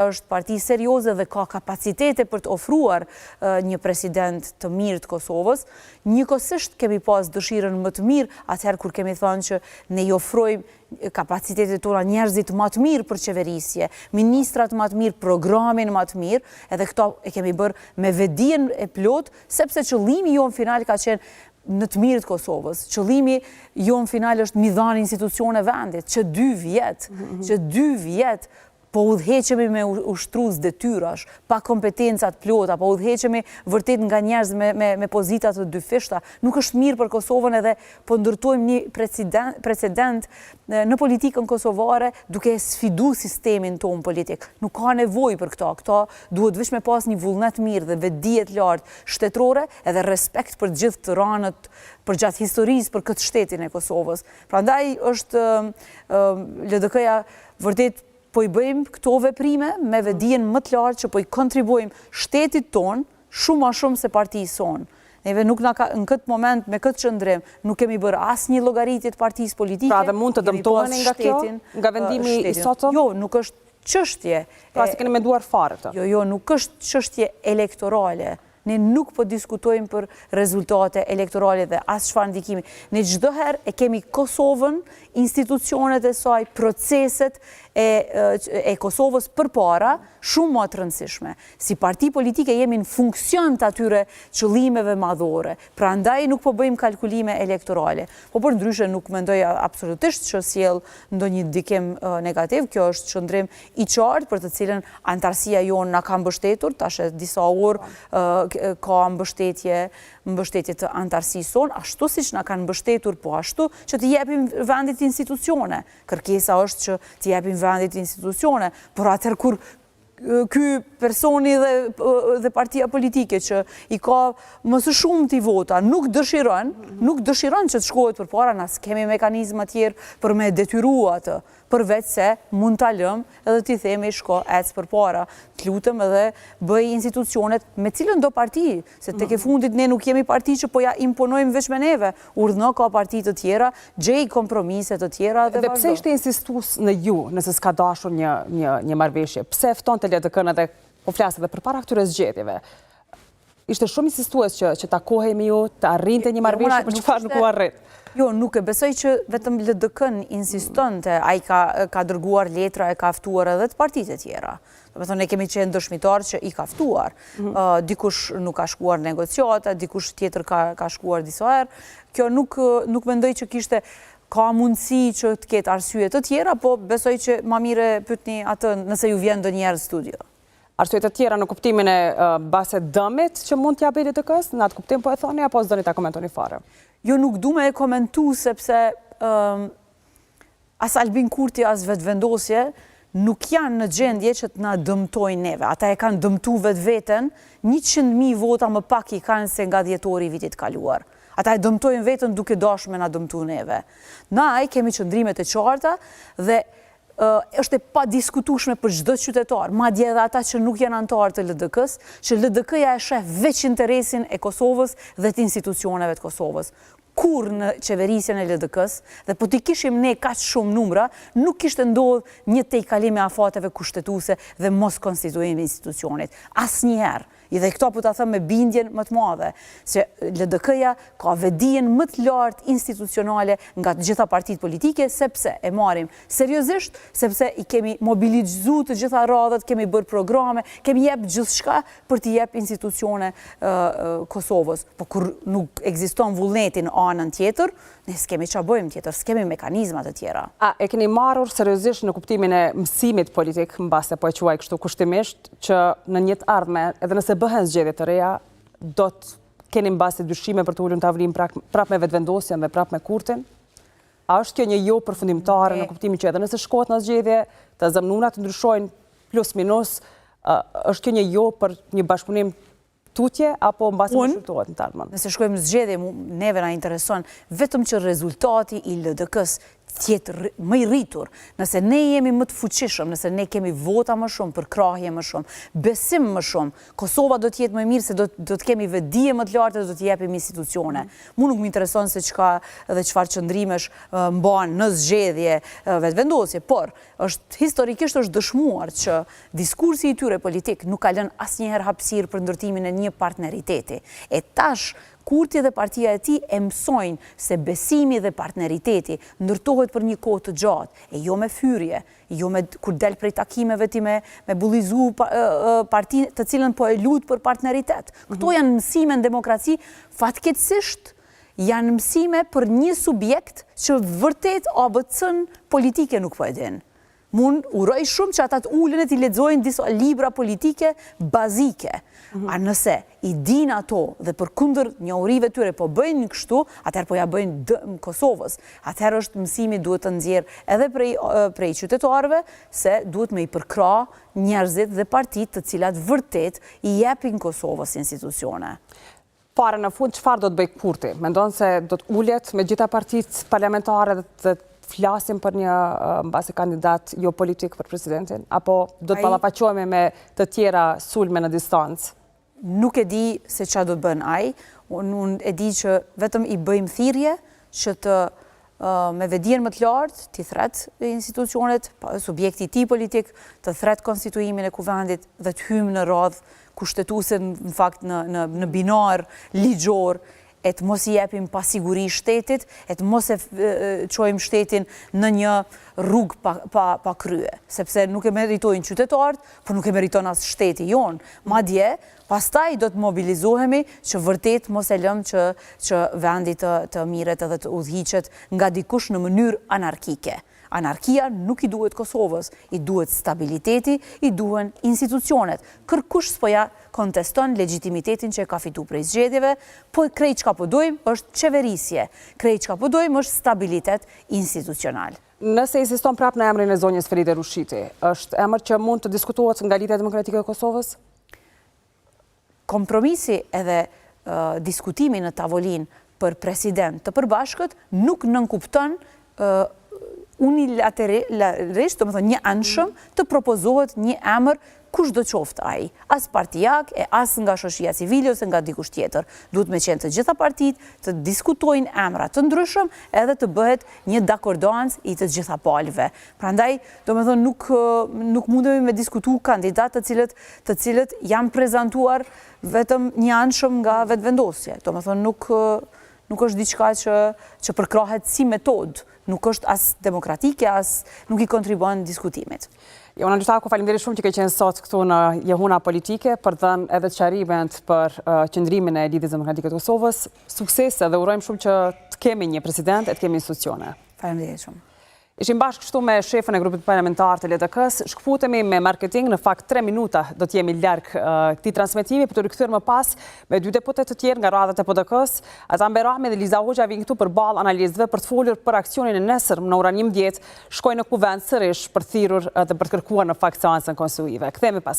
është parti serioze dhe ka kapacitete për të ofruar një president të mirë të Kosovës. Njëkohësisht kemi pas dëshirën më të mirë atëherë kur kemi thënë që ne i ofrojmë kapacitetet tona njerëzit ma të mirë për qeverisje, ministrat ma të mirë, programin ma të mirë, edhe këto e kemi bërë me vetëdijen e plotë, sepse qëllimi jonë final ka qenë në të mirë të Kosovës. Qëllimi jonë final është mi dhanë institucione vendit, që dy vjet, që dy vjet po udhëheqemi me ushtrues detyrash, pa kompetenca të plota, po udhëheqemi vërtet nga njerëz me, me, me pozita të dyfishta. Nuk është mirë për Kosovën edhe po ndërtojmë një precedent në politikën kosovare duke sfidu sistemin tonë politik. Nuk ka nevojë për këto. Këto duhet veç me pas një vullnet mirë dhe vetëdije të lartë shtetërore edhe respekt për gjithë të ranët përgjatë historisë për këtë shtetin e Kosovës. Prandaj është LDK-ja vërtet po i bëjmë këto veprime me vetëdijen më të lartë që po i kontribuojmë shtetit tonë shumë ma shumë se partisë sonë. Neve nuk na ka, në këtë moment, me këtë qëndrim, nuk kemi bërë asnjë llogaritje të partisë politike. Pra dhe mund të dëmtoheni nga kjo, nga vendimi i sotëm? Jo, nuk është çështje. Pra s'e keni menduar fare këtë? Jo, jo, nuk është çështje elektorale. Ne nuk po diskutojmë për rezultate elektorale dhe as çfarë ndikimi. Ne çdo herë e kemi Kosovën, institucionet e saj, proceset e, e Kosovës përpara, shumë ma të rëndësishme. Si parti politike jemi në funksion të atyre qëllimeve madhore, prandaj nuk po bëjmë kalkulime elektorale. Po përndryshe nuk mendoj absolutisht që sjell ndonjë ndikim negativ, kjo është qëndrim i qartë për të cilën anëtarësia jonë na ka mbështetur, tash e disa orë ka mbështetje mbështetje të anëtarësisë sonë, ashtu siç na kanë mbështetur po ashtu që t'i jepim vendit institucione. Kërkesa është që t'i jepim vendit institucione, por atëherë kur ky personi dhe, dhe partia politike që i ka më së shumti vota, nuk dëshiron, nuk dëshiron që të shkohet përpara, na s'kemi mekanizma tjerë për me detyru atë, përveç se mund ta lëmë edhe t'i themi shko ec përpara, të lutem edhe bëj institucionet me cilën do parti, se tek e fundit ne nuk jemi parti që po ja imponojmë veç me neve, urdhno ka parti të tjera, gjej kompromise të tjera dhe Dhe pse ishte insistues në ju, nëse s'ka dashur një, një, një marrëveshje? Pse e ftonte LDK-në edhe po flas edhe përpara këtyre zgjedhjeve? Ishte shumë insistues që që takohej me ju, të arrinte një marrëveshje, për çfarë nuk u arrit. Jo, nuk e besoj që vetëm LDK-n insistonte, ai ka ka dërguar letra e ka ftuar edhe të partitë e tjera. Domethënë ne kemi qenë dëshmitar që i ka ftuar. Mm -hmm. Dikush nuk ka shkuar në negociata, dikush tjetër ka ka shkuar disa herë. Kjo nuk nuk mendoj që kishte ka mundësi që të ketë arsye të tjera, po besoj që ma mirë pyetni atë nëse ju vjen ndonjëherë në studio. Arsye të tjera në kuptimin e mbase dëmit që mund t'ia bëjë LDK-së, në atë kuptim po e thoni apo s'doni ta komentoni fare? Jo nuk du me e komentu sepse as Albin Kurti as Vetëvendosje nuk janë në gjendje që të na dëmtojnë neve. Ata e kanë dëmtu vetveten, 100.000 vota më pak i kanë se nga dhjetori i vitit kaluar. Ata e dëmtojnë veten duke dashur me na dëmtu neve. Na i kemi qëndrimet e qarta dhe është e padiskutueshme për çdo qytetar, madje edhe ata që nuk janë anëtarë të LDK-së, që LDK-ja e sheh veç interesin e Kosovës dhe të institucioneve të Kosovës. Kurrë në qeverisjen e LDK-së, dhe po t'i kishim ne kaq shumë numra, nuk kishte ndodhë një tejkalim i afateve kushtetuese dhe moskonstituim i institucionit. Asnjëherë. Dhe këto po ta them me bindjen më të madhe, se LDK-ja ka vetëdijen më të lartë institucionale nga të gjitha partitë politike, sepse e marrim seriozisht, sepse i kemi mobilizu të gjitha radhët, kemi bërë programe, kemi jep gjithçka për t'i jep institucione Kosovës. Po kur nuk ekziston vullneti në anën tjetër, ne s'kemi ça bëjmë tjetër, s'kemi mekanizma të tjera. A e keni marrur seriozisht në kuptimin e mësimit politik, mbase po e quaj kështu kushtimisht, që në një të ardhme, edhe nëse bëhen zgjedhje të reja, do të keni mbase dyshime për të ulur në tavolinë prapë me Vetëvendosjen dhe prapë me Kurtin? A është kjo një jo përfundimtare në kuptimin që edhe nëse shkohet në zgjedhje, të zëmë numrat ndryshojnë plus minus, është kjo një jo për një bashkëpunim tutje apo mbase mund shqyrtohet në të ardhmen? Nëse shkojmë në zgjedhje, neve na intereson vetëm që rezultati i LDK-së Të jetë më i rritur, nëse ne jemi më të fuqishëm, nëse ne kemi vota më shumë, përkrahje më shumë, besim më shumë, Kosova do të jetë më mirë se do të kemi vetëdije më të lartë dhe do të jepim institucione. Mu nuk më intereson se çka dhe çfarë qëndrimesh mban në zgjedhje Vetëvendosje, por është historikisht është dëshmuar që diskursi i tyre politik nuk ka lënë asnjëherë hapësirë për ndërtimin e një partneriteti. E tash Kurti dhe partia e tij e mësojnë se besimi dhe partneriteti ndërtohet për një kohë të gjatë, e jo me fyrje, jo me kur del prej takimeve ti me me bullizu partinë të cilën po e lut për partneritet. Këto mhm. janë mësime në demokraci, fatkeqësisht janë mësime për një subjekt që vërtet ABC-n politike nuk po e din. Unë uroj shumë që ata të ulen e t'i lexojnë disa libra politike bazike. Mhm. A nëse i dinë ato dhe përkundër njohurive tyre po bëjnë kështu, atëherë po ja bëjnë dëm Kosovës. Atëherë është mësimi duhet të nxjerrë edhe prej, prej qytetarëve se duhet me i përkrah njerëzit dhe partitë të cilat vërtet i jepin Kosovës institucione. Fare në fund, çfarë do të bëjë Kurti? Mendon se do të ulet me gjitha partitë parlamentare dhe të flasim për një mbase kandidat jo politik për presidentin? Apo do të ballafaqohemi me të tjera sulme në distancë? Nuk e di se ça do të bën ai. Unë e di që vetëm i bëjmë thirrje që të me vetëdijen më të lartë, t'i thërret institucionet, subjekti i tij politik, të thërret konstituimin e kuvendit dhe të hyjmë në radhë kushtetuese në fakt në, në, në binar ligjor, e të mos i jepim pasiguri shtetit, e të mos e çojmë shtetin në një rrugë pa, pa, pa krye, sepse nuk e meritojnë qytetarët, por nuk e meriton as shteti jonë. Madje, Pastaj do të mobilizohemi që vërtet mos e lëmë që që vendi të të mirret edhe të udhëhiqet nga dikush në mënyrë anarkike. Anarkia nuk i duhet Kosovës, i duhet stabiliteti, i duhen institucionet. Kërkush s'po ja konteston legjitimitetin që e ka fitu prej zgjedhjeve, po krejt çka po dojmë është qeverisje, krejt çka po dojmë është stabilitet institucional. Nëse insiston prapë në emrin e zonjës Feride Rushiti, është emër që mund të diskutohet nga Lidhja Demokratike e Kosovës? Kompromisi edhe diskutimi në tavolinë për president të përbashkët nuk nënkupton unilateralisht, domethënë njëanshëm, të propozohet një emër kushdo qoftë ai, as partiak e as nga shoqëria civile ose nga dikush tjetër. Duhet me qenë të gjitha partitë, të diskutojnë emra të ndryshëm edhe të bëhet një dakordancë i të gjitha palëve. Prandaj, domethënë nuk nuk mundemi me diskutu kandidatë të cilët të cilët janë prezantuar vetëm njëanshëm nga Vetëvendosje. Domethënë nuk nuk është diçka që që përkrahet si metodë, nuk është as demokratike, as nuk i kontribuon diskutimit. Jehona Lushtaku, faleminderit shumë që ke qenë sot këtu në Jehona Politike për të dhënë edhe sqarimet për qëndrimin e Lidhjes Demokratike të Kosovës. Suksese dhe urojmë shumë që të kemi një president e të kemi institucione. Faleminderit shumë. Ishim bashkë kështu me shefen e grupit parlamentar të LDK-së, shkëputemi me marketing, në fakt 3 minuta do të jemi larg këtij transmetimi për t'u rikthyer më pas me dy deputetë të tjerë nga radhët e PDK-së, Azan Bajrami dhe Liza Hoxha vijnë këtu përballë analistëve për të folur për aksionin e nesërm në ora 11, shkojnë në kuvend sërish për të thirrur dhe për të kërkuar në fakt seancën konstituive. Kthehemi pas.